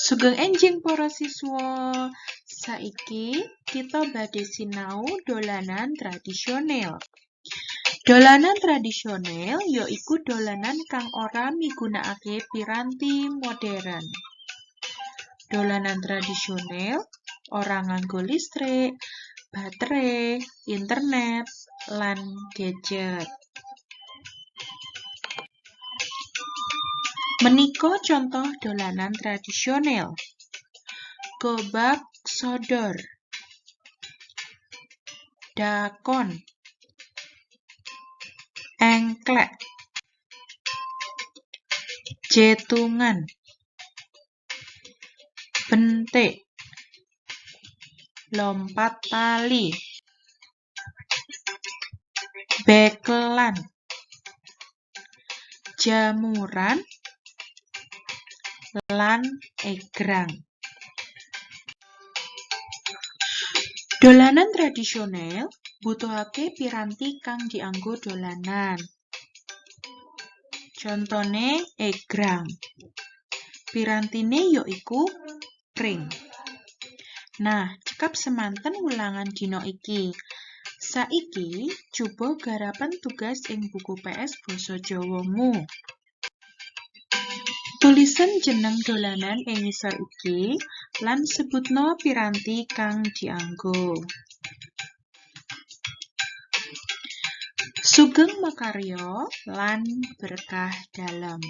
Sugeng enjing para siswa. Saiki kita badhe sinau dolanan tradisional. Dolanan tradisional yaiku dolanan kang ora migunakake piranti modern. Dolanan tradisional ora nganggo listrik, batere, internet, lan gadget. Menika contoh dolanan tradisional. Gobak sodor, dakon, engklek, jetungan, bentik, lompat tali, bekelan, jamuran, lan egrang. Dolanan tradisional mbutuhake piranti kang dianggo dolanan. Contone egrang. Pirantine yaiku pring. Nah, cekap semanten wulangan dina iki. Saiki cuba garapen tugas ing buku PS Basa Jawamu. Tulisen jeneng dolanan ing ngisor iki lan sebutna piranti kang dianggo. Sugeng makarya lan berkah dalem.